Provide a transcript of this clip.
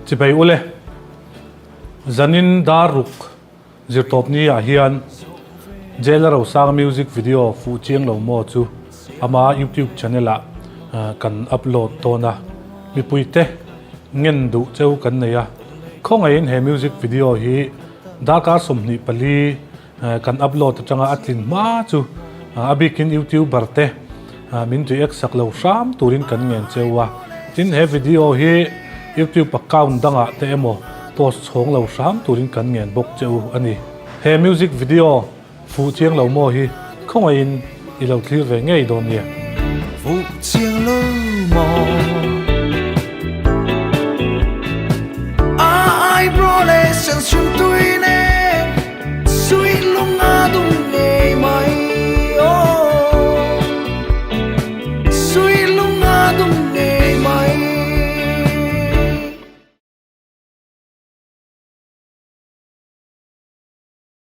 Chibai ule, zanin dar ruk zirtawpni ah hian Jail-a Rosanga music video fuh chiang lo maw chu ama YouTube channel ah kan upload dawn a, mipuite ngen duh cheu kan nei a, khawngaihin he music video hi darkar 24 Kan upload atanga a tlin hma chu a bikin youtuber te min react sak lo hram turin kan ngen cheu a. Tin he video hi youtube account dangah te emaw post chhawng lo hram turin kan ngen bawk cheu a ni. He music video fuh chiang lo maw hi khawngaihin i lo thlir ve ngei dawn nia. Fuh chiang lo maw? A eyebrow leh sen hrim.